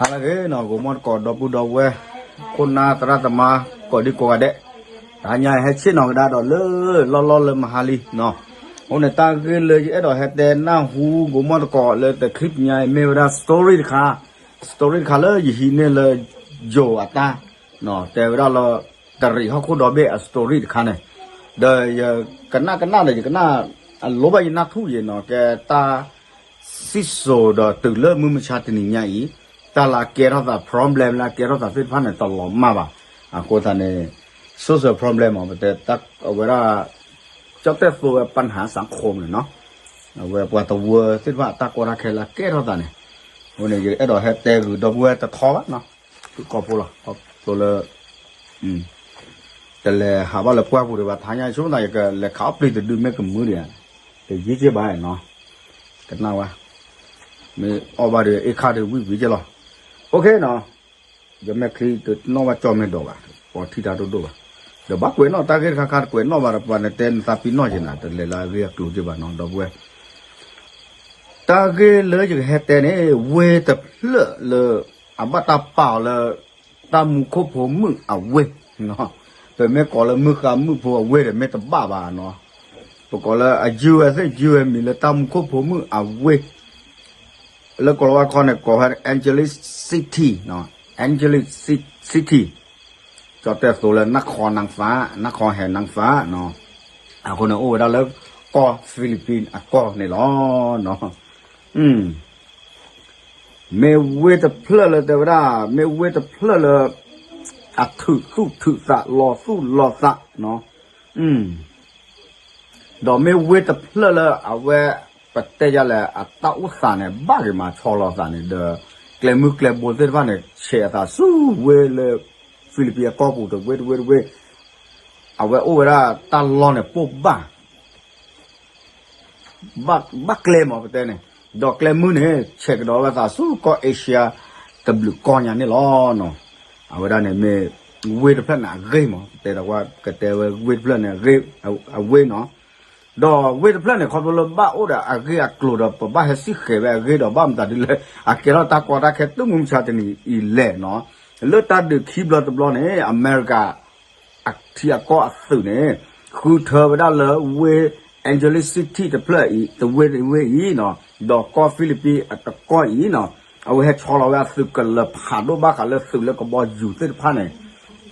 ဟါလၢအဂ့ၤနီၤ ဂိၤမီၢ်တကိး ဒီပုၢ်ဒီဝဲၢ် ခိၣ်နၢ်သရၣ်သမါ ကိးဒံကိးဂၤဒဲး, တဟါညါဟဲဆ့ၣ်နီၤကဒါဒီးလၢ လီၢ်လီၢ်လၢမဟါလံနီၤ. အဃိန့ၣ်တၢ်ဂ့ၢ်လၢယအဲၣ်ဒိးဟဲတဲနၢ်ဟူ ဂိၤမီၢ်တကိးလၢတ clip ညါအံၤ မ့ၢ်ဝဲဒၣ် story တခါ, story တခါလၢယဟံးန့ၢ်လၢ ယိၤအတၢ် တဲဝဲဒၣ်လၢ တရံးဟီၣ်ခိၣ်ဒီဘ့ၣ်အ story တခါန့ၣ်, ဒီးယကနၣ်ကနၣ်ဒီး ယကနၣ် အလိၣ်ဘၣ်ယနၢ်ထူၣ်ယဲနီၤ ကဲတၢ် စံၣ်စိၤဒီးတုၤလၢမုၢ်မဆါတနံၤညါအံၤ, တၢ်လၢအကဲထီၣ်သး problem လၢအကဲထီၣ်သးသ့ၣ်တဖၣ်န့ၣ် တလီၤမၢ်ဘၣ်. အဃိသတးန့ၣ် social problem မ့ၢ်ပတဲ အဝဲဒၣ် ကၠီၣ်တဲၣ်သိဝဲ ပၢၢ်ဟၣ်စၣ်ခိၣ်န့ၣ်နီၤ, အဝဲပှၤတဝၢသ့ၣ်တဖၣ်အတၢ်ကီတၢ်ခဲလၢအကဲထီၣ်သးန့ၣ်, အဃိန့ၣ် ယအဲၣ်ဒိးဟဲတဲဂုာ်ဒီပုၢ်ဝဲၢ်တထီဘၣ်နီၤ, ဖုၣ်ကိာ်ဖိလီၤ ခီဖျိလၢ တလဲၤဟးဘၣ်လၢပှၢ်ပူၤဒံးဘၣ် တဟါညါဆိကမိၣ်သး ယကလဲၤခးအီၣ်ပျံၤတဒုမ့ၢ်ကမုာ်ဒံးဧါ, တယံာ်က့ဘၣ်နီၤ, ကနၣ်ဝဲ, မ့ၢ်အီၣ်ဘၣ်ဒီးအ့ၣ်ခါဒီးဝံၣ်ဝံၣ်က့လီၤ. OK နီၤ, ယမဲာ်ချံတနီၣ်ဘၣ်ကၠီၣ်မဲာ်ဒိးဘၣ်, ပှၤထံၣ်တၢ်ဒိၣ်ဒိၣ်ဘၣ်, ဒီးဘၣ်ကွဲးနီၣ်တၢ်ဂ့ၢ်တခါခါ တကွဲးနီၣ်ဘၣ်ဒီး ပှၤနတဲနသးပ့ၤနီၣ်က့နၤ တလဲၤလၢအဂ့ၢ်အကျိၤက့ဘၣ်နီၤ ဒီပုၢ်ဝဲၢ် တၢ်ဂ့ၢ်လၢယကဟဲတဲန့ၣ် ဝ့ၢ်တဖျၢၣ်လၢ အဘၣ်တၢ်ပာ်အီၤလၢ တၢ်မူခိၣ်ဖိမုၣ်အဝ့ၢ်, ပမ့ၢ်ကိးလၢမုၢ်ဃါမုၣ်ဖိအဝ့ၢ်ဒီး မ့ၢ်တဘၣ်ဘၣ်နီၤ, ပကိးလၢအယုၢ်ဝဲသ့ၣ်ယုၢ်ဝဲမံၤလၢတၢ်မူခိၣ်ဖိမုၣ်အဝ့ၢ်, လၢကိၤလၤဝါခီန့ၣ် ကိးဝဲ Angeles City, Angeles City, ကၠီၣ်တဲၣ်သိလၢနခီနၢ်ဖး, နခီဟဲနၢ်ဖးနီၤ, အဃိန့ၣ် အိၣ်ဝဲဒၣ်လၢကီၢ် Philippines အကီၢ်န့ၣ်လီၤ. မ့ၢ်ဝ့ၢ်တဖျၢၣ်လၢတဲဝဲဒၣ်, မ့ၢ်ဝ့ၢ်တဖျၢၣ်လၢ အထုးသူၣ်ထုးသး လီၤသူၣ်လီၤသးနီၤ, ဒီးမ့ၢ်ဝ့ၢ်တဖျၢၣ်လၢအဝဲ ပတဲယၤလဲၣ် အတၢ်အိၣ်သးန့ၣ် ဘၣ်ဂ့ၤမးဆီလီၤသးန့ၣ်ဒီး ကျဲမုၢ်ကျဲဘိသ့ၣ်တဖၣ်န့ၣ် ဆဲးအသးဆူဝ့ၢ်လၢ Philippines အကီၢ်ပူၤတဝ့ၢ်တဝ့ၢ်တဝ့ၢ်, အဝဲအိၣ်ဝဲဒၣ်တၢ်လီၢ်န့ၣ်ပိၢ်ဘၣ် ဘၣ်ကျဲမးပတဲန့ၣ်, ဒီးကျဲမုၢ်န့ၣ် ဆဲးကဒီးဝဲသးဆူကီၢ် Asia တဘျုးကီၢ်ညါန့ၣ်လီၤ. အဝဲဒၣ်န့ၣ်မ့ၢ် ဝ့ၢ်တဖျၢၣ်န့ၣ်အဂ့ၢ်မး ပတဲဒီး ကတဲဝဲဝ့ၢ်တဖျၢၣ်န့ၣ် အဝ့ၢ်နီၤ, ဒီးဝ့ၢ်တဖျၢၣ်န့ၣ် ခီဖျိလၢဘၣ်အိၣ်ဒီးအဂ့ၢ်အကျိၤဒီး ပဘၣ်ဟဲစံၣ်ဃဲးဝဲအဂ့ၢ်ဒီး ဘၣ်မတၤဒ်လဲၣ် အကဲထီၣ်တၢ်ကီတၢ်ခဲတုၤမုၢ်မဆါတနံၤအံၤလဲၣ်နီၤ, လၢတၢ်ဒုးခံဘျီတဘျီန့ၣ် အမဲရကၤ အထံအကီၢ်အသုးန့ၣ် ဃုထၢဝဲဒၣ်လၢဝ့ၢ် Angeles City တဖျၢၣ်အံၤ တဝ့ၢ်တဝ့ၢ်အံၤနီၤ, ဒီးကီၢ် Philippines အတကီၢ်အံၤနီၤ, အဝဲဟဲဆီလီၤဝဲအသုးကလၢၤဖးဒိၣ်ဘၣ်ဃးလၢသုးလၢကဘီယူၤသ့ၣ်တဖၣ်န့ၣ်,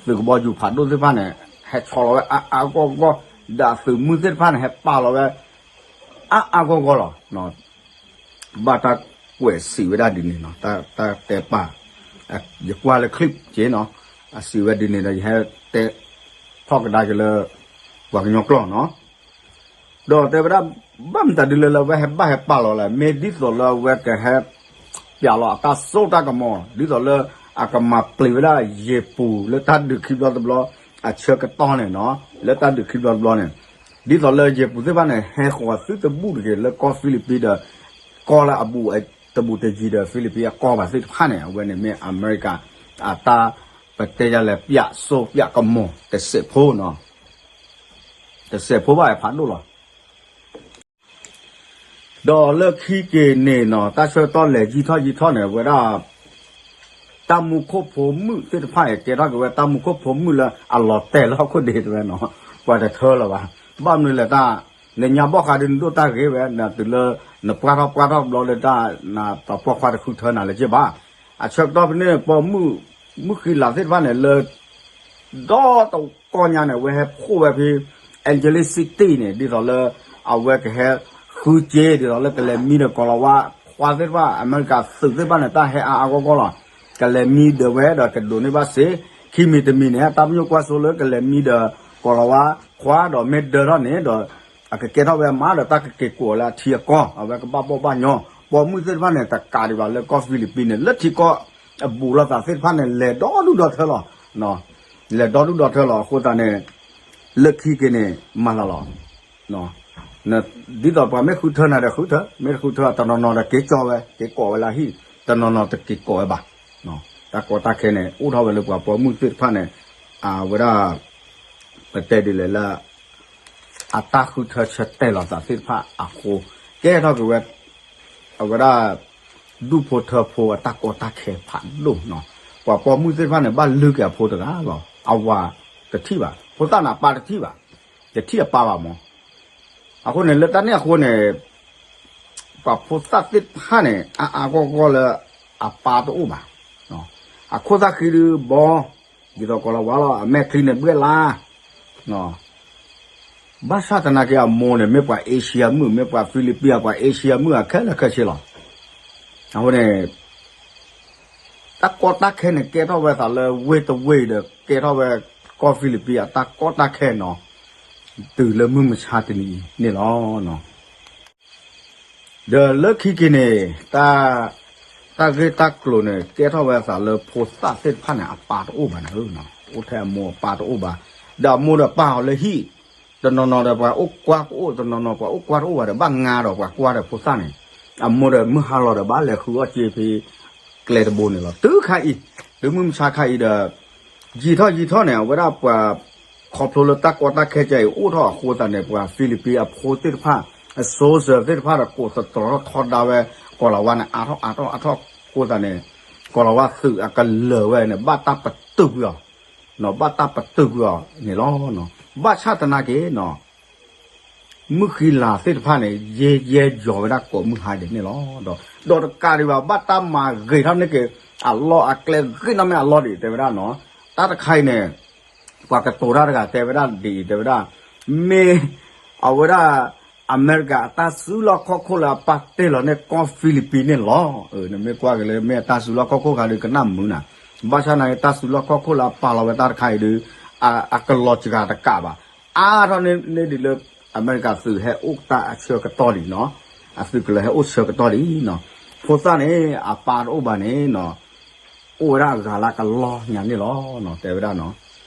သုးကဘီယူၤဖးဒိၣ်သ့ၣ်တဖၣ်န့ၣ် ဟဲဆီလီၤဝဲအါအါဂီၢ်ဂီၢ်, ဒီးအသုးမုၢ်သ့ၣ်တဖၣ်န့ၣ် ဟဲပာ်လီၤဝဲ အါအါဂီၢ်ဂီၢ်လီၤ. ဘၣ်တၢ်ကွဲးစံးဝဲဒၣ်ဒ်န့ၣ်နီၤ, တၢ်တဲပာ်, ယကွၢ်လၢ clip က့နီၤ, အစံးဝဲဒ်န့ၣ်ဒီး ယဟဲတဲထီၣ်ကဒါက့ၤလၢ ပှၤကညီကျိာ်နီၤ, ဒီးတဲဝဲဒၣ် ဘၣ်မတၤဒ်လဲၣ်လၢအဝဲဟဲဘၣ်ဟဲပာ်လီၤလဲၣ်, မ့ၢ်ဒ်သိးလၢအဝဲကဟဲ ပျးလီၤအတၢ်စိတၢ်ကမီၤ ဒ်သိးလၢ အကမၤပျံၤဝဲဒၣ်ယ့�ပူၤလၢတၢ်ဒုးခံဘျီတဘျီ အဆၢကတီၢ်န့ၣ်နီၤ, လၢတၢ်ဒုးခံဘျီတဘျီန့ၣ် ဒ်သိးလၢယ့ပူၤသ့ၣ်တဖၣ်န့ၣ် ဟဲဃီၤသုတဘူၣ်တဂ့ၤလၢကီၢ် Philippines ဒီး ကီၢ်လၢအဘူးတဘူးတယံၤဒီး Philippines အကီၢ်ဘၣ်သ့ၣ်တဖၣ်န့ၣ် အဝဲန့ၣ်မ့ၢ်အမဲရကၤ အတၢ်ပတဲယၤလဲၣ် ပျးစိပျးကမီၤတစဲးဖိနီၤ, တစဲးဖိဘၣ်ဖးဒိၣ်လီၤ. ဒီးလၢခံက့ၤန့ၣ်နီၤ တၢ်ဆၢကတီၢ်လဲၤယံာ်ထီၣ်ယံာ်ထီၣ်န့ၣ် အဝဲဒၣ် တၢ်မူခိၣ်ဖိမုၣ်သ့ၣ်တဖၣ်အံၤ ကဲထီၣ်က့ၤဝဲတၢ်မူခိၣ်ဖိမုၣ်လၢအလီၤတဲာ်လၢဟီၣ်ခိၣ်ဒ့တဝဲနီၤ, ပှၤတထၢလၢၤဘၣ်. ဘၣ်မနုၤလဲၣ်တၢ် နညါဘီၣ်ဃးဒီးနဒိၣ်တၢ်ဂ့ၤဝဲ နတုၤလၢ နပှၢ်ထီၣ်ပှၢ်ထီၣ်ဘျီလၢတၢ် နတၢ်ပိာ်ခွါတဃုထၢနၤလၢၤဘၣ်. အဆၢကတီၢ်ဖဲန့ၣ် ပိာ်မုၣ် မုၣ်ဃံလၤသ့ၣ်တဖၣ်န့ၣ်လၢ ဒီတကီၢ်ညါန့ၣ် အဝဲဟဲဖှိၣ်ဝဲဖဲ Angeles City န့ၣ် ဒ်သိးလၢ အဝဲကဟဲဃုစ့ ဒ်သိးလၢကလဲၤမံဒီးကီၤလၤဝါခွါသ့ၣ်တဖၣ် အမဲရကၤသုးသ့ၣ်တဖၣ်န့ၣ် တၢ်ဟဲအါအါဂီၢ်ဂီၢ်လီၤ. ကလဲၤမံဒီးဝဲဒီးကဒိးန့ၢ်ဘၣ်စ့ ခံမံၤတမံၤန့ၣ် တၢ်ပညိၣ်ကွၢ်စိလၢကလဲၤမံဒီးကီၤလၤဝါခွါဒီးမ့ၢ်ဒၢထီၣ်န့ၣ်ဒီး အကကဲထီၣ်ဝဲအမါဒီးတၢ်ကက့ၤကိးလၢအထံအကီၢ် အဝဲကဘၣ်ဘီၣ်ဘၣ်ညီ ပိာ်မုၣ်သ့ၣ်တဖၣ်န့ၣ် တကးဒံးဘၣ်လၢကီၢ် Philippines န့ၣ် လၢထံကီၢ်အဘူးလိာ်သးသ့ၣ်တဖၣ်န့ၣ် လဲၤဒီဒူၣ်ဒီထၢလီၤ. လဲၤဒီဒူၣ်ဒီထၢလီၤ အဃိသတးန့ၣ် လၢခံက့ၤန့ၣ် မၤသးလီၤ. ဒ်သိးပှၤမ့ၢ်ဃုထၢနၤဒီးဃုထၢ မ့ၢ်တဃုထၢတနီၤနီၤဒီးက့ၤကၠီဝဲ က့ၤကိးဝဲလၢဟံၣ် တနီၤနီၤတက့ၤကိးဝဲဘၣ်. တၢ်ကီတၢ်ခဲန့ၣ် အိၣ်ထီၣ်ဝဲလၢပှၤပိာ်မုၣ်သ့ၣ်တဖၣ်န့ၣ် အဝဲဒၣ် ပတဲဒ်လဲၣ်လၢ အတၢ်ဃုထၢဆၢတဲာ်လီၤသးသ့ၣ်တဖၣ်အဃိ ကဲထီၣ်က့ၤဝဲ အဝဲဒၣ် ဒူၣ်ဖိထၢဖိအတၢ်ကီတၢ်ခဲဖးဒိၣ်နီၤ. ပှၤပိာ်မုၣ်သ့ၣ်တဖၣ်န့ၣ် ဘၣ်လုၢ်က့ၤအဖိတဂၤလီၤ. အဝၤတထံၣ်ဘၣ်, ဖိသၣ်န့ၣ်အပၢ်တထံၣ်ဘၣ်, တထံၣ်အပၢ်ဘၣ်မး. အဃိန့ၣ် လၢတၢ်န့ၣ်အဃိန့ၣ် ပှၤဖိသၣ်သ့ၣ်တဖၣ်န့ၣ် အါအါဂီၢ်ဂီၢ်လၢအပၢ်တအိၣ်ဘၣ်. အခိၣ်သၣ်ဃံဒုးဘီ, ဒ်သိးကိးလီၤဝါလီၤ အမဲာ်ချံန့ၣ်ဘှဲၣ်လါ ဘၣ်ဆၣ်သနာ်က့အမိၢ်န့ၣ် မ့ၢ်ပှၤအ့ရှံယါမုၣ်, မ့ၢ်ပှၤဖံလံးပံၣ် ပှၤအ့ရှံယါမုၣ်အခဲလၢာ်ခဲဆ့လီၤ. အဃိန့ၣ် တၢ်ကီတၢ်ခဲန့ၣ် ကဲထီၣ်ဝဲသးလၢဝ့ၢ်တဝ့ၢ်ဒီး ကဲထီၣ်ဝဲကီၢ်ဖံလံးပံၣ်အတၢ်ကီတၢ်ခဲနီၤ, တုၤလၢမုၢ်မဆါတနံၤအံၤန့ၣ်လီၤ. ဒီးလၢခံက့ၤန့ၣ် တၢ်ဂ့ၢ်တၢ်ကျိၤန့ၣ် ကဲထီၣ်ဝဲအသးလၢဖိသၣ်သ့ၣ်တဖၣ်န့ၣ် အပၢ်တအိၣ်ဘၣ်န့ၣ်, အိၣ်ထဲအမိၢ်အပၢ်တအိၣ်ဘၣ်, ဒီးအမိၢ်ဒီးပၢ်အီၤလၢဟံၣ်, တနီၤနီၤဒီးပှၤအိၣ်ကွၢ်ကအိၣ်, တနီၤနီၤပှၤအိၣ်ကွၢ်တအိၣ်ဘၣ်ဒီး ဘၣ်ငါဒီးပှၤကွၢ်ဒီးဖိသၣ်န့ၣ်, အမိၢ်ဒီးမုၢ်ဟါလီၤဒီးဘၣ်လဲၤဃုအီၣ်စ့ဖဲကျဲတဘိန့ၣ်လီၤ. တုၤခါအံၤ, တုၤမုၢ်မဆါခါအံၤဒီး ယံာ်ထီၣ်ယံာ်ထီၣ်န့ၣ် အဝဲဒၣ်ပှၤ ခီဖျိလၢတၢ်ကီတၢ်ခဲကဲအံၤအိၣ်ထီၣ်အဃိသတးန့ၣ် ပှၤဖံလံးပံၣ်အဖိသ့ၣ်တဖၣ်, အ soldier သ့ၣ်တဖၣ်ဒီး ကိးသတြီၤထီဒါဝဲ ကီၤလၤဝါန့ၣ် အါထီၣ်အါထီၣ်အါထီၣ်အဃိသတးန့ၣ်, ကီၤလၤဝါသုးအကလၢၤဝဲန့ၣ် ဘၣ်တၢ်ပတုာ်ကွံာ်အီၤ, ဘၣ်တၢ်ပတုာ်ကွံာ်အီၤန့ၣ်လီၤ. ဘၣ်ဆၣ်သနာ်က့နီၤ မုၢ်ဃံလၤသ့ၣ်တဖၣ်န့ၣ် ယဲယဲယီၤဝဲဒၣ်ကိးမုၢ်ဟါဒဲးန့ၣ်လီၤ. ဒီး ဒီးတကးဒံးဘၣ် ဘၣ်တၢ်မၤဂ့ၤထီၣ်န့ၢ်က့ၤ အလီၢ်အကျဲဂ့ၤနီၢ်မ့ၢ်အလီၢ်ဒံး တဲဝဲဒၣ်နီၤ. တၢ်တခါအံၤန့ၣ် ပှၤကတိၤတၢ်တဂၤတဲဝဲဒၣ်ဒ်အံၤ တဲဝဲဒၣ်, မ့ၢ် အဝဲဒၣ် အမဲရကၤအတၢ်စုလီၢ်ခီၣ်ခိၣ်လၢအပာ်တ့ၢ်လီၤန့ၢ်ကီၢ်ဖံလံးပံၣ်န့ၣ်လီၤ. နမ့ၢ်ကွၢ်က့ၤလၢမ့ၢ်အတၢ်စုလီၢ်ခီၣ်ခိၣ်ခါဒီးကနၣ်မုာ်နၤ, ဘၣ်ဆၣ်သနာ်က့တၢ်စုလီၢ်ခီၣ်ခိၣ်လၢအပာ်လီၤဝဲတၢ်တခါအံၤဒီး အကလီၤစှၤတကးဘၣ်. အါထီၣ်န့ၢ်ဒံးလၢ အမဲရကၤသုးဟဲအိၣ်တၢ်အဆၢကတီၢ်ဒံးနီၤ, အသုးကလၢၤဟဲအိၣ်ဆၢကတီၢ်ဒံးနီၤ, ဖိသၣ်န့ၣ် အပၢ်တအိၣ်ဘၣ်န့ၣ်နီၤ, အိၣ်ဝဲဒၣ်အဂၤလၢကလီညါန့ၣ်လီၤ. တဲဝဲဒၣ်နီၤ,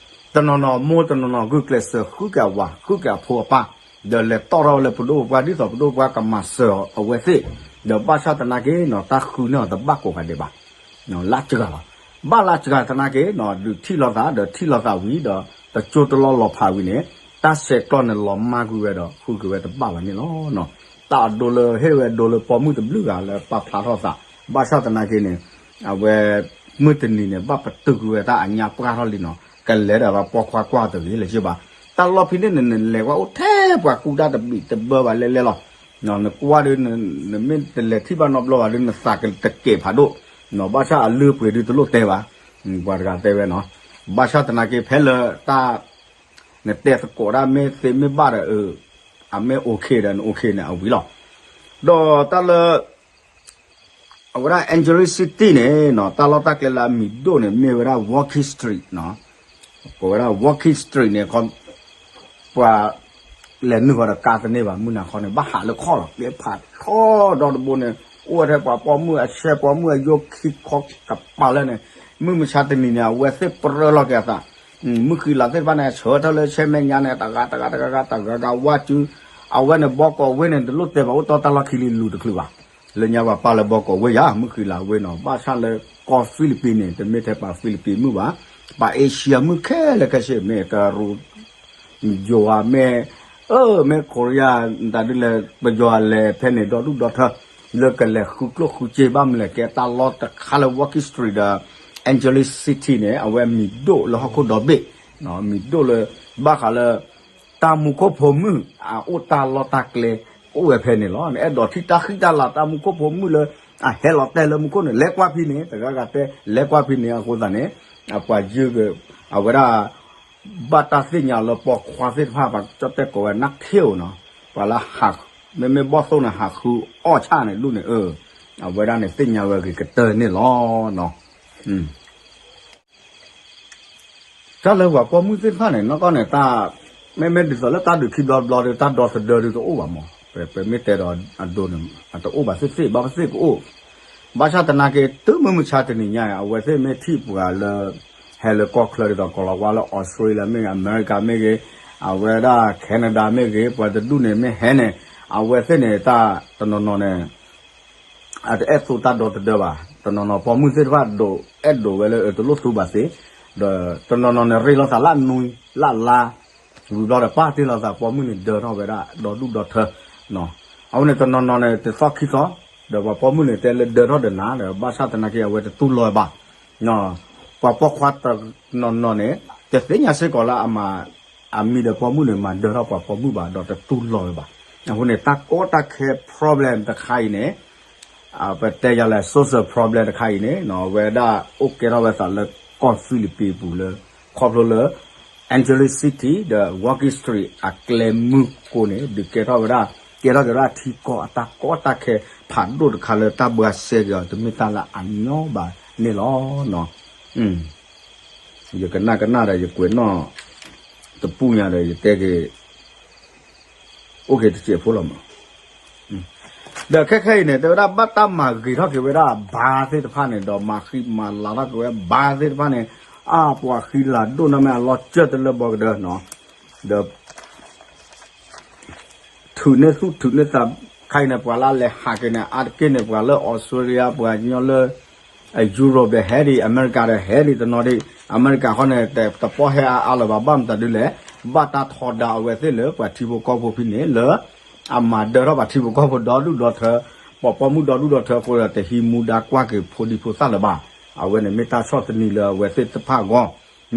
တနီၤနီၤမိၢ်တနီၤနီၤဂုာ်ကျဲးစၢးဃုက့ၤအဝၤ ဃုက့ၤအဖိအပၢ်, ဒီးလဲၤတီၣ်ထီၣ်ဝဲလၢပဒိၣ်ပပှၢ် ဒ်သိးပဒိၣ်ပပှၢ်ကမၤစၢၤအဝဲသ့ၣ်, ဒီးဘၣ်ဆၣ်သနာ်က့နီၤ တၢ်ဃုန့ၢ်အီၤတဘၣ်ကိးဂၤဒဲးဘၣ် လၢစှၤလီၤ. ဘၣ်လၢစှၤသနာ်က့နီၤ ဒုးထံၣ်လိာ်သး ဒီးထံၣ်လိာ်သးဝံၤဒီး တကၠိတလီၢ်လီၤဖးဝံၤန့ၣ် တၢ်ဆဲးကျိးန့ၣ်လီၤမၢ်ကွံာ်ဝဲဒီး ဃုက့ၤဝဲတဘၣ်ဘၣ်န့ၣ်လီၤ. တၢ်အဒိလၢဟ့ၣ်ဝဲဒိလၢပိာ်မုၣ်တဘျုးဂၤလၢပာ်ဖျါထီၣ်သး, ဘၣ်ဆၣ်သနာ်က့န့ၣ် အဝဲ မုၢ်တနံၤန့ၣ် ဘၣ်ပတုာ်ကွံာ်ဝဲတၢ်အညါပှၢ်ထီၣ်လံနီၤ, ကလဲၤဒီးပိာ်ခွါကွၢ်တဂ့ၤလၢၤဘၣ်. တၢ်လီၢ်ဖဲန့ၣ်န့ၣ် နလဲၤကွၢ်အိၣ်ထဲပှၤကူတၢ်တဘံၣ်တဘၢဘၣ်လဲၣ်လဲၣ်လီၤ. နကွၢ်ဒီး နမ့ၢ်တလဲၤထံၣ်ဘၣ်နီတဘျီဘၣ်ဒီး နသးကတကဲာ်ဖးဒိၣ်, ဘၣ်ဆၣ်အလုၢ်အပှ့ၤဒုးတလိၣ်တဲဘၣ်, ပှၤတဂၤတဲဝဲနီၤ, ဘၣ်ဆၣ်သနာ်က့ဖဲလၢတၢ် နတဲသကိးတၢ်မ့ၢ်သ့မ့ၢ်ဘၣ်ဒီး အမ့ၢ် okay ဒီး န okay န့ၣ်အဝံၤလီၤ. ဒီးတၢ်လၢ အဝဲဒၣ် Angeles City န့ၣ်နီၤ တၢ်လီၢ်တၢ်ကျဲလၢအမံၤဒိၣ်န့ၣ် မ့ၢ်ဝဲဒၣ် Walking Street နီၤ, ကိးဝဲဒၣ် Walking Street န့ၣ် ပှၤ လဲၤနုာ်ဃီဒီးကါတန့ၢ်ဘၣ် မုၢ်နၤခီန့ၣ် ဘၣ်ဟးလၢခီၣ်လီၤ ကျဲဖးထီဒီတဘိန့ၣ် အိၣ်ဝဲထဲပှၤပိာ်မုၣ်အဆဲ ပိာ်မုၣ်အယိခံခီကပၤလၢန့ၣ် မုၢ်မဆါတနံၤန့ၣ် အဝဲသ့ၣ်ပြၢလီၤက့ၤအသး မုၢ်ဃံလၤသ့ၣ်တဖၣ်န့ၣ် ဆၢထၢၣ်လၢဆဲမဲာ်ညါန့ၣ် တဂၤတဂၤတဂၤဂၤတဂၤဂၤဝါစု အဝဲန့ၣ် ဘီကီးဝ့ၢ်န့ၣ် တလိၣ်တဲဘၣ် အိၣ်တီတၢ်လီၢ်ခံလံ လူၤတချုးဘၣ်. လၢညါပှၤပာ်လၢဘီကီးဝ့ၢ်ယါ မုၢ်ဃံလၤဝ့ၢ်နီၤ ဘၣ်ဆၣ်လၢကီၢ်ဖံလံးပံၣ်န့ၣ် တမ့ၢ်ထဲပှၤဖံလံးပံၣ်မုၣ်ဘၣ်, ပှၤအ့ရှံယါမုၣ်ခဲလၢာ်ခဲဆ့ မ့ၢ်တရူး ယိၤဧါ မ့ၢ် အၢ မ့ၢ် Korea တၢ်ဒ်လဲၣ် ပယီၤအလဲၤဖဲန့ၣ် ဒီဒူၣ်ဒီထၢ လၢကလဲၤဃုကျိၣ်ဃုစ့ ဘၣ်မနုၤလဲၣ် ကဲတၢ်လီၢ်တခါလၢ Walking Street ဒီး Angeles City န့ၣ် အဝဲမံၤဒိၣ်လၢဟီၣ်ခိၣ်ဒီဘ့ၣ်, မံၤဒိၣ်လၢ ဘၣ်ဃးလၢ တၢ်မူခိၣ်ဖိမုၣ် အအိၣ်တၢ်လီၢ်တၢ်ကျဲ အိၣ်ဝဲဖဲန့ၣ်လီၤ. နအဲၣ်ဒိးထံၣ်တၢ်ဃံတၢ်လၤ တၢ်မူခိၣ်ဖိမုၣ်လၢ အဟဲလီၤတဲာ်လၢမူခိၣ်န့ၣ် လဲၤကွၢ်ဖဲန့ၣ် တဂၤဂၤတဲ လဲၤကွၢ်ဖဲန့ၣ်အဃိသတးန့ၣ် အပှၤယုၢ်က့ၤ အဝဲဒၣ် ဘၣ်တၢ်သ့ၣ်ညါလၢပိာ်ခွါသ့ၣ်တဖၣ် ပှၤကၠီၣ်တဲၣ်ကိးဝဲနၢ်ခ့ဧိၤနီၤ ပှၤလၢဟး မ့မ့ၢ်ဘီၣ်သိၣ်န့ၣ် ဟးဃုအီၣ်ဆၣ်န့ၣ်ဒူၣ်န့ၣ် အဝဲဒၣ်န့ၣ်သ့ၣ်ညါဝဲဂ့ၤကတၢၢ်န့ၣ်လီၤ. တၢ်လၢပှၤပိာ်မုၣ်သ့ၣ်တဖၣ်န့ၣ် နီၢ်ကီၢ်န့ၣ် တၢ် မ့မ့ၢ်ဒ်သိးလၢတၢ်ဒုးခံဘျီတဘျီဒီး တၢ်ဒီသဒၢဒုးတအိၣ်ဘၣ်မး ပမ့ၢ်တဲဒီးအဒိန့ၣ် အတအိၣ်ဘၣ်သ့ၣ်သ့ၣ် ဘၣ်သ့ၣ်ကအိၣ် ဘၣ်ဆၣ်သနာ်က့ တုၤမုၢ်မဆါတနံၤညါအံၤ အဝဲသ့ၣ်မ့ၢ်ထံၣ်ပှၤလၢ ဟဲလၢကီၢ်ချၢဒ်သိး ကီၤလၤဝါလၢ Australia မ့ၢ်ဂ့ၤ အမဲရကၤမ့ၢ်ဂ့ၤ အဝဲဒၣ် Canada မ့ၢ်ဂ့ၤ ပှၤတဒူၣ်န့ၣ်မ့ၢ်ဟဲန့ၣ် အဝဲသ့ၣ်န့ၣ် တၢ်တနီၤနီၤန့ၣ် အတအဲၣ်သိးတၢ်ဒီသဒၢဘၣ်. တနီၤနီၤပိာ်မုၣ်သ့ၣ်တဖၣ်ဒိးအဲၣ်ဒိးဝဲလၢ အတလိၣ်သူဘၣ်သ့, ဒီးတနီၤနီၤန့ၣ် ရ့လိာ်သးလၢနွံလၢလါ, ဝံၤဘျီဒီးပာ်တ့ၢ်လိာ်သး ပိာ်မုၣ်န့ၣ်ဒၢထီၣ်ဝဲဒၣ်ဒီဒူၣ်ဒီထၢ. အဃိန့ၣ် တနီၤနီၤန့ၣ် တသီခံသီ ဒီးပှၤပိာ်မုၣ်န့ၣ်တဲလၢဒၢထီၣ်ဒီးနၤဒီး ဘၣ်ဆၣ်သနာ်က့အဝဲတတူၢ်လိာ်ဘၣ်. ပှၤပိာ်ခွါတနီၤနီၤန့ၣ် တသ့ၣ်ညါစ့ၢ်ကီးလၢအမၤ အမံၤဒီးပိာ်မုၣ်န့ၣ် မၤဒၢထီၣ်ပှၤပိာ်မုၣ်ဘၣ် ဒီးတတူၢ်လိာ်ဝဲဘၣ်. အဃိန့ၣ် တၢ်ကီတၢ်ခဲ problem တခါအံၤန့ၣ် ပတဲယၤလဲၣ် social problem တခါအံၤန့ၣ် အဝဲဒၣ်အိၣ်ကဲထီၣ်ဝဲသးလၢကီၢ် Philippines ပူၤလၢ ခီဖျိလၢ Angeles City ဒီး Wall Street အကျဲမုၢ်ကိန့ၣ် ဒုးကဲထီၣ်ဝဲဒၣ် ကဲထီၣ်က့ၤဝဲဒၣ်ထံကီၢ်အတၢ်ကီတၢ်ခဲ ဖးဒိၣ်တခါလၢတၢ်ဘှါစဲက့ၤအီၤ တမ့ၢ်တၢ်လၢအညီဘၣ်န့ၣ်လီၤ. ယကနၣ်ကနၣ်ဒီး ယကွဲးနီၣ်တပူၤညါဒီး ယတဲက့ၤ အိၣ်က့ၤတစဲးဖိလီၤမး. ဒီးခဲခဲအံၤန့ၣ် တဲဝဲဒၣ်ဘၣ်တၢ်မၤဂ့ၤထီၣ်က့ၤဝဲဒၣ်ဘါသ့ၣ်တဖၣ်န့ၣ် ဒီးမၤဃံမၤလၤထီၣ်က့ၤဝဲဘါသ့ၣ်တဖၣ်န့ၣ် အါပှၤဃံလၤဒိၣ်နီၢ်မ့ၢ်အလီၤစၢၢ်တလၢဘီကဒၢနီၤ. ဒီး ထုးန့ၢ်သူၣ်ထုးန့ၢ်သး ခဲအံၤန့ၣ် ပှၤလၢအလဲၤဟးက့ၤန့ၣ် အါတက့ၢ်န့ၣ် ပှၤလၢ Australia ပှၤကညီလၢ Europe ဒီးဟဲဒံး အမဲရကၤဒီးဟဲဒံးတနီၤဒံး အမဲရကၤဃီန့ၣ် တပီၢ်ဟဲအါအါလၢၤဘၣ် ဘၣ်မတၤဒ်လဲၣ် ဘၣ်တၢ်ထီဒါအဝဲသ့ၣ်လၢပှၤထံဖိကီၢ်ဖိဖဲန့ၣ်လၢ အမၤဒၢထီၣ်ပှၤထံဖိကီၢ်ဖိဒီဒူၣ်ဒီထၢ ပှၤပိာ်မုၣ်ဒီဒူၣ်ဒီထၢအဃိဒီး တဟံးမူဒါကွၢ်က့ၤဖိဒံဖိသၣ်လၢၤဘၣ်. အဝဲန့ၣ်မ့ၢ်တၢ်ဆီၣ်သနံးလၢအဝဲသ့ၣ်တဖၣ်အဂီၢ်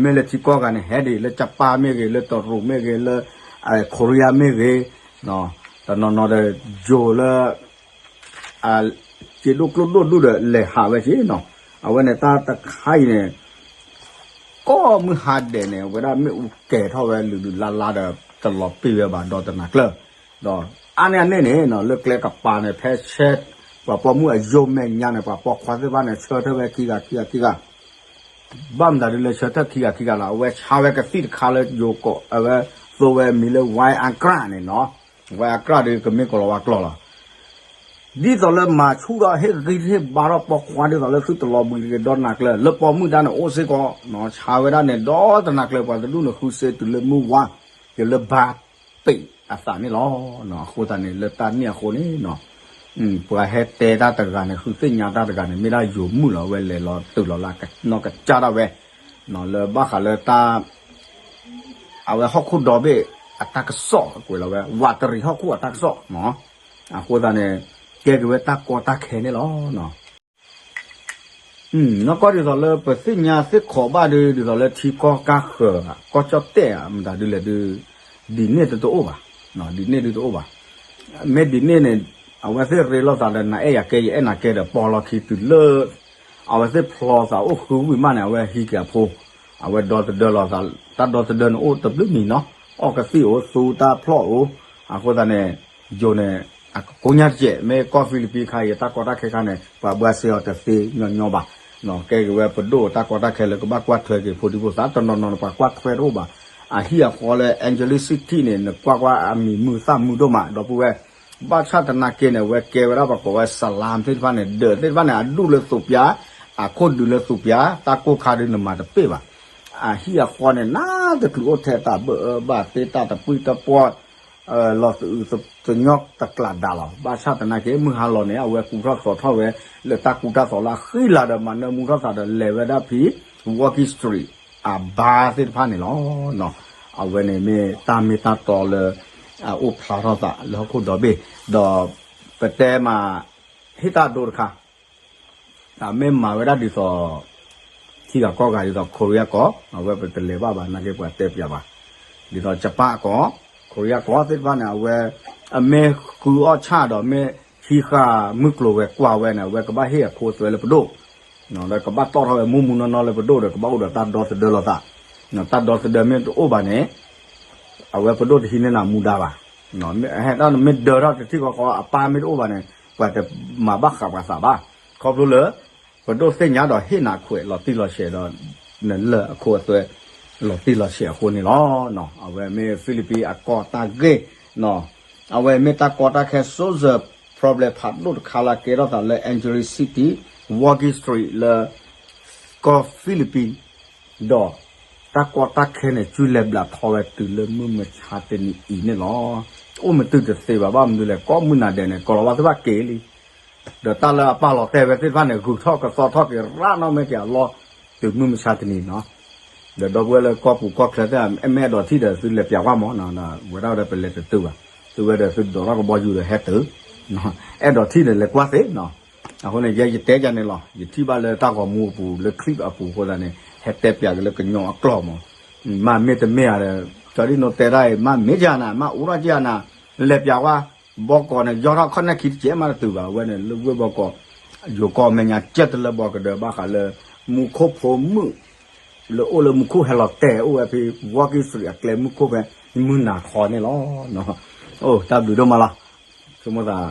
မ့ၢ်လၢထံကီၢ်ဂၤန့ၣ် ဟဲဒံးလၢ Japan မ့ၢ်ဂ့ၤ လၢတရူးမ့ၢ်ဂ့ၤ လၢ Korea မ့ၢ်ဂ့ၤ တနီၤနီၤဒီး ယိၤလၢ စ့ဒိၣ်ကျိၣ်ဒိၣ်ဒူၣ်ဒီး လဲၤဟးဝဲက့ၤနီၤ. အဝဲန့ၣ်တၢ်တခါအံၤန့ၣ် ကိးမုၢ်ဟါဒဲးန့ၣ် အဝဲဒၣ်မ့ၣ်အူကဲၤထီၣ်ဝဲလုာ်လုာ်လါလါဒီး တလီၤပ့ၤဝဲဘၣ်ဒီးတနၤကျၢၤ ဒီးအါန့ၢ်အန့ၣ်န့ၣ် လၢကျဲကပၤန့ၣ် ဖဲဆဲ ပှၤပိာ်မုၣ်အယိာ်မဲာ်ညါန့ၣ် ပှၤပိာ်ခွါသ့ၣ်တဖၣ်န့ၣ် ဆၢထၢၣ်ဝဲခံဂၤခံဂၤခံဂၤ ဘၣ်မတၤဒ်လဲၣ် ဆၢထၢၣ်ခံဂၤခံဂၤလီၤ. အဝဲဆါဝဲကသံၣ်တခါလၢယိၤကိး အဝဲသိဝဲမံၤလၢ Viagra န့ၣ်နီၤ. Viagra ဒ်ကမ့ၢ်ကီၤလၤဝါကျိာ်လီၤ. ဒ်သိးလၢမၤဆူၣ်ဒီးဟ့ၣ်ဂံၢ်ဟ့ၣ်ဘါထီၣ်ပိာ်ခွါ ဒ်သိးလၢသုတလီၤဘှံးတဂ့ၤဒီးနၤကျၢၤ လၢပိာ်မုၣ်ဒါန့ၣ်အိၣ်စ့ၢ်ကီး ဆါဝဲဒၣ်န့ၣ် ဒီးတနၤကျၢၤ ပှၤတဒူၣ်န့ၣ်ဃုစ့တုၤလၢမုၢ်ဝါ တုၤလၢဘါပ့းအသးန့ၣ်လီၤ. အဃိသတးန့ၣ် လၢတၢ်န့ၣ်အဃိန့ၣ် ပှၤဟဲတဲတၢ်တဂၤန့ၣ် ဃုသ့ၣ်ညါတၢ်တဂၤန့ၣ် မ့ၢ်ဒၣ်ယိၤမုၣ်လီၤ. အဝဲလဲၤလီၤတုၤလီၤလၢနီၢ်ကစၢ်ဒၣ်ဝဲ လၢဘၣ်ဃးလၢတၢ် အဝဲဟီၣ်ခိၣ်ဒီဘ့ၣ်အတၢ်ကစီၣ်ကွဲးလီၤဝဲ ဝးတရံးဟီၣ်ခိၣ်အတၢ်ကစီၣ် အဃိသတးန့ၣ် ကဲက့ၤဝဲတၢ်ကီတၢ်ခဲန့ၣ်လီၤ. နီၢ်ကီၢ်ဒ်သိးလၢပသ့ၣ်ညါသ့ၣ်ခိးဘၣ်ဒုး ဒ်သိးလၢထံကီၢ်ကၢ်ဃၢၤ ကီၢ်ကၠီၣ်တဲၣ်ဧါ မတၤဒ်လဲၣ်ဒုး ဒ်န့ၣ်တတအိၣ်ဘၣ်, ဒ်န့ၣ်ဒုးတအိၣ်ဘၣ်. မ့ၢ်ဒ်န့ၣ်န့ၣ် အဝဲသ့ၣ်ရ့လိာ်သးဒီး နအဲၣ်ယၤကဲ ယအဲၣ်နၤကဲဒီး ပိာ်လီၤခံတုၤလၢ အဝဲသ့ၣ်ဖျီသးအိၣ်ဃုဝံၤမးန့ၣ် အဝဲဟံးက့ၤအဖိ, အဝဲဒီသဒၢလိာ်သး, တၢ်ဒီသဒၢန့ၣ်အိၣ်တဘျုးမံၤနီၤ, အီၣ်ကသံၣ်အိၣ် သူတၢ်ဖျီၣ်အိၣ်, အဃိသတးန့ၣ် ယိၤန့ၣ် အကကိညါတကဲး မ့ၢ်ကီၢ်ဖံလံးပံခါအံၤ တၢ်ကီတၢ်ခဲခါန့ၣ် ပှၤဘှါစ့အီၤတသ့ညီညီဘၣ်. ကဲက့ၤဝဲပဒိၣ်တၢ်ကီတၢ်ခဲလၢကဘၣ်ကွၢ်ထွဲက့ၤ ဖိဒံဖိသၣ်တနီၤနီၤန့ၣ် ပှၤကွၢ်ထွဲတအိၣ်ဘၣ်. အဟံၣ်အဃီလၢ Angeles City န့ၣ် နကွၢ်ကွၢ်အမံၤမုာ်သၣ်မုာ်ဒိၣ်မး ဒီပုၢ်ဝဲၢ်, ဘၣ်ဆၣ်သနာ်က့န့ၣ် အဝဲကဲဝဲဒၣ်ပှၤကိးဝဲ slum သ့ၣ်တဖၣ်န့ၣ် ဒၢးသ့ၣ်တဖၣ်န့ၣ် အဒူၣ်လၢသူးပျါ, အခိၣ်ဒုးလၢသူးပျါ, တၢ်ကိၢ်ခါဒုးနမၤတပ့ၢ်ဘၣ်. အဟံၣ်အဃီန့ၣ် နးတချုးအိၣ်ထဲတၢ်ဘၢၣ်အၢဘၣ်သ့ တၢ်တပှံၢ်တပှီၢ် လီၤသးအုးသညိၣ်တကျးဒါလီၤ. ဘၣ်ဆၣ်သနာ်က့ မုၢ်ဟါလီၤန့ၣ် အဝဲကူထီၣ်သိးထီၣ်ဝဲ လၢတၢ်ကူတၢ်သိးလၢအဃံလၤဒီး မၤနၢမူထီၣ်သးဒီး လဲၤဝဲဒၣ်ဖံ Walking Street အဘါသ့ၣ်တဖၣ်န့ၣ်လီၤ. အဝဲန့ၣ်မ့ၢ်တၢ်မ့ၢ်တၢ်တီလၢ အအိၣ်ဖျါထီၣ်သးလၢဟီၣ်ခိၣ်ဒီဘ့ၣ်, ဒီးပတဲမး ဟ့ၣ်တၢ်ဒိတခါ တၢ်မ့ၢ်မၤဝဲဒၣ်ဒ်သိး ထံဂၤကီၢ်ဂၤဒ်သိး Korea ကီၢ် အဝဲပတလဲၤဘၣ်ဘၣ် နာ်က့ပှၤတဲပျးဘၣ်, ဒ်သိး Japan ကီၢ် Korea ကီၢ်သ့ၣ်တဖၣ်န့ၣ် အဝဲ အမ့ၢ်ဃုအီၣ်ဆၣ်ဒီး မ့ၢ်ဟံးဃာ်မုၢ်ကျိၤဝဲၤကွာ်ဝဲန့ၣ် အဝဲကဘၣ်ဟ့ၣ်အခိအသွဲလၢပဒိၣ်, ဒီးကဘၣ်တီၣ်ထီၣ်ဝဲမူမူနီၢ်နီၢ်လၢပဒိၣ်ဒီး ကဘၣ်အိၣ်ဒီးတၢ်ဒီသဒၢလိာ်သး, တၢ်ဒီသဒၢမ့ၢ်တအိၣ်ဘၣ်န့ၣ် အဝဲပဒိၣ်တဟံးန့ၢ်နၤမူဒါဘၣ်. ဟဲတၢ်နမ့ၢ်ဒၢထီၣ်တထံၣ်ဃီဃီ အပၢ်မ့ၢ်တအိၣ်ဘၣ်န့ၣ် ပှၤတမၤဘၣ်ဃးပှၤသးဘၣ်. ခီဖျိလၢ ပဒိၣ်သ့ၣ်ညါဒီးဟ့ၣ်နၤခွဲးလီၤတံၢ်လီၤဆဲးဒီး နလၢာ်အခိအသွဲ လီၤတံၢ်လီၤဆဲးအဃိန့ၣ်လီၤ. အဝဲမ့ၢ် Philippines အကီၢ်တၢ်ဂ့ၢ်, အဝဲမ့ၢ်တၢ်ကီတၢ်ခဲ social problem ဖးဒိၣ်တခါလၢကဲထီၣ်သးလၢ Angeles City, Walking Street လၢ ကီၢ် Philippines ဒီး တၢ်ကီတၢ်ခဲန့ၣ် ကၠူလဲၤဘျးထီဝဲတုၤလၢမုၢ်မဆါတနံၤအံၤန့ၣ်လီၤ. အိၣ်မတုၤတသ့ဘၣ် ဘၣ်မနုၤလဲၣ် ကိးမုၢ်နၤဒဲးန့ၣ် ကီၤလၤဝါသ့ၣ်တဖၣ်က့ၤလံ ဒီးတၢ်လၢအပာ်လီၤတဲာ်ဝဲသ့ၣ်တဖၣ်န့ၣ် ဂုၤထီၣ်ကသီထီၣ်က့ၤရၣ်နီၣ်မ့ၢ်က့ၤအလီၢ် တုၤမုၢ်မဆါတနံၤနီၤ. ဒီးဒီပုၢ်ဝဲၢ်လၢကီၢ်ပူၤကီၢ်ချၢသ့ၣ် မ့ၢ်အဲၣ်ဒိးထံၣ်ဒီးသုလဲၤပျးကွၢ်မး, ဝဲဒၣ်ဒီးပလဲၤတတုၤဘၣ်, သုဝဲဒီးသုဒိးထီၣ်ကဘီယူၤဒီးဟဲတုၤ, အဲၣ်ဒိးထံၣ်ဒီးလဲၤကွၢ်သ့နီၤ. အဃိန့ၣ် ယဲယတဲယၤန့ၣ်လီၤ. ယထံၣ်ဘၣ်လၢတၢ်ဂီၤမူအပူၤ လၢ clip အပူၤအဃိသတးန့ၣ် ဟဲတဲပၠးက့ၤလၢကညီအကျိာ်မး. မ့ၢ်မ့ၢ်တမ့ၢ်ဧါဒီး ကၠီဒ်နိတဲတၢ်အံၤ မ့ၢ်မ့ၢ်ကနၤ မ့ၢ်အိၣ်ထီၣ်ကနၤ လဲၤပၠးဝဲ ဘီကီးန့ၣ် ယီၢ်ထီၣ်ခီၣ်နၢၣ်ခံတကဲးမးတတုၤဘၣ်. အဝဲန့ၣ် လၢဝ့ၢ်ဘီကီး ယိၤကီၢ်မဲာ်ညါ ကဲတလၢဘီကဒၢးဘၣ်ဃးလၢ မူခိၣ်ဖိမုၣ် လၢအိၣ်လၢမူခိၣ်ဟဲလီၤတဲာ်အိၣ်ဝဲဖဲ Walking Street အကျဲမူခိၣ်ဖဲ မုၢ်နၤခီန့ၣ်လီၤ. အိၣ် တၢ်ဘျုးဒိၣ်မးလီၤ. ဆိကမိၣ်သး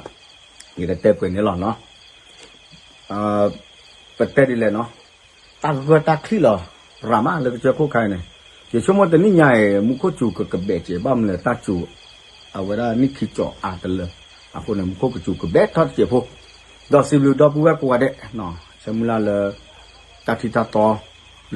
ယကတဲပှဲၤန့ၣ်လီၤနီၤ. ပတဲဒ်လဲၣ်နီၤ, တၢ်ဂၢၢ်တၢ်ချံၣ်လီၤ ရၤမးလၢကစၢၢ်ခိၣ်ခါအံၤန့ၣ်, ယဆိကမိၣ်တနံၣ်ညါအံၤ မူခိၣ်စူၤကကဘဲးစဲး ဘၣ်မနုၤလဲၣ် တၢ်စူၤ အဝဲဒၣ်နံၣ်ခံကၠီၤအါတလၢ, အဃိန့ၣ် မူခိၣ်ကစူၤကဘဲးထီၣ်တစဲးဖိ, ဒီးစံးဘျုးဒီပုၢ်ဝဲၢ်ကိးဂၤဒဲး, ဆၢမုၢ်လၢ်လၢ တၢ်ထံၣ်တၢ်တီ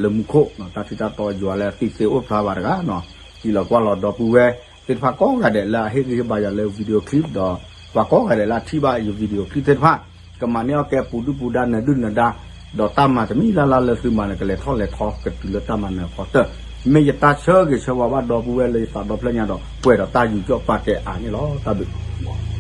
လၢမူခိၣ်, တၢ်ထံၣ်တၢ်တီယွၤလၢအသံသ့အိၣ်ဖျါဘၣ်တဂၤနီၤ, စံးလီၤကွၢ်လီၤဒီပုၢ်ဝဲၢ်သ့ၣ်တဖၣ်ကိးဂၤဒဲး လၢအဟ့ၣ်ဂံၢ်ဟ့ၣ်ဘါယၤလၢ video clip ဒီး ပှၤကိးဂၤဒဲးလၢအထံၣ်ဘၣ်ယ video clip သ့ၣ်တဖၣ်, ကမၤန့ၢ်အီၣ်ကဲပူၤဒုၣ်ပူၤဒါနၢၤဒုၣ်နၢၤဒါ, ဒီးတၢ်မၤတမံၤလၢ်လၢ်လၢသုမၤန့ၣ် ကလဲၤထီၣ်လဲၤထီကတုၤလၢတၢ်မၤနၢၤအဖီတၢၢ်, မ့ၢ်ယတၢ်ဆၢဂ့ၤဆၢဝါဘၣ်ဒီပုၢ်ဝဲၢ်လၢယသးဒီဖျၢၣ်ညါဒီး ပှဲၤဒီးတၢ်ယူးယီၣ်ပာ်ကဲအါန့ၣ်လီၤ. တၢ်ဘျုး